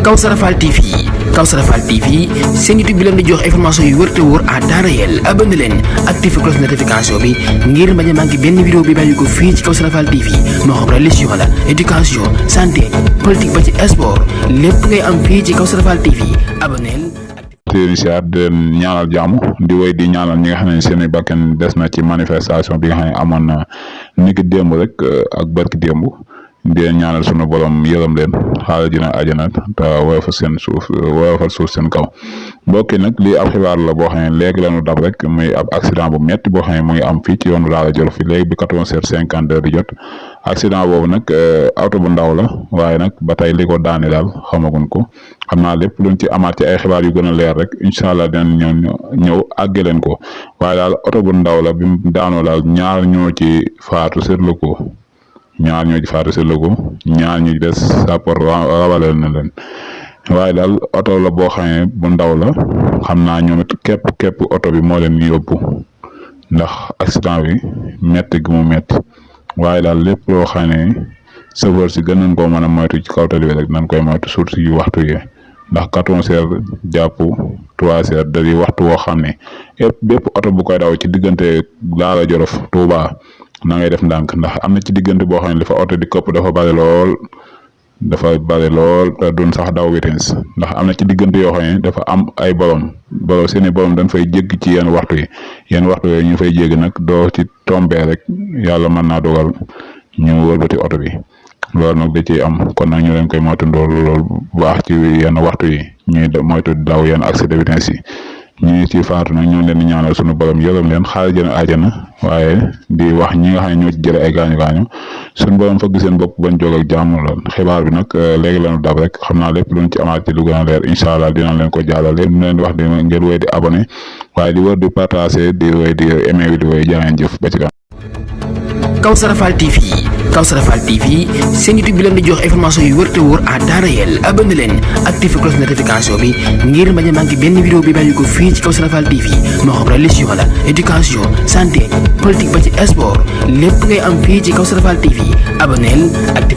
Kawsara Fall TV seen YouTube bi leen di jox information yu wër te wóor à temps réel. abonné leen activé cloche notification bi ngir bañ a manqué benn vidéo bi bàyyi ko fii ci Kawsara Fall TV moo xam religion la éducation santé politique ba ci sport lépp ngay am fii ci Kawsara Fall TV abonné. siyaar di leen ñaanal jàmm di wéy di ñaanal ñi nga xam ne seen i bakkan des na ci manifestation bi nga xam ne amoon na niki démb rek ak barki démb di leen ñaanal sunu borom yërëm leen xaaral dina àjjana te woyofal suuf seen kaw mbokk yi nag lii ab xibaar la boo xam ne léegi lañu dab rek muy ab accident bu metti boo xam ne mu ngi am fii ci yoonu Dahra Djolof fi léegi bi 14h52 di jot accident boobu nag auto bu ndaw la waaye nag ba tey li ko daane daal xamaguñ ko xam naa lépp luñ ci amaat ci ay xibaar yu gën a leer rek incha allah dinañ ñëw àgge leen ko waaye daal auto bu ndaw la bi mu daanoo daal ñaar ñoo ci faatu seetlu ko ñaar ñu des sapeur rawaleel na leen waaye daal oto la boo xam ne bu ndaw la xam naa ñoom it képp oto bi moo leen yóbbu ndax accident bi metti gi mu metti waaye daal lépp loo xam ne chauffeur si gën nañ koo mën a moytu ci kaw tali bi rek nañ koy moytu surtout yu waxtu yi ndax 14h jàpp 3h da di waxtu woo xam ne bépp oto bu koy daw ci diggante Dahra Djolof Touba na ngay def ndànk ndax am na ci diggante boo xam ne li fa oto di këpp dafa bari lool te duñ sax daw vitesse ndax am na ci diggante yoo xam ne dafa am ay borom seeni borom dañ fay jégg ci yenn waxtu yooyu ñu fay jégg nag doo ci tombé rek yàlla mën naa dogal ñu wëlbati oto bi loolu nag da ciy am kon nag ñu leen koy moytu lool bu baax ci yenn waxtu yi ñuy moytu daw yenn accès de vitesse yi ñu ci faatu nag ñu leen di ñaanal sunu borom yërëm leen xaaral jëna àjjana waaye di wax ñi nga xam ne ñoo ci jële ay gaañu sunu borom fëgg seen bopp bañ jóg ak jàmm lool xibaar bi nag léegi lañu dab rek xam naa lépp luñ ci amaat ci lu gën a leer incha allah dinañ leen ko jàllale ñu leen di wax di ngeen wéy di abonné waaye di wër di partager di wéy di aimé vidéo yi jaa ngeen jëf ba ci kanam. Kawsara Fall TV seen YouTube bi leen di jox information yu wër te wóor à temps réel. abonné leen activé cloche notification bi ngir bañ a manqué benn vidéo bi bàyyi ko fii ci Kawsara Fall TV moo xam religion la éducation santé politique ba ci sport lépp ngay am fii ci Kawsara Fall TV abonné.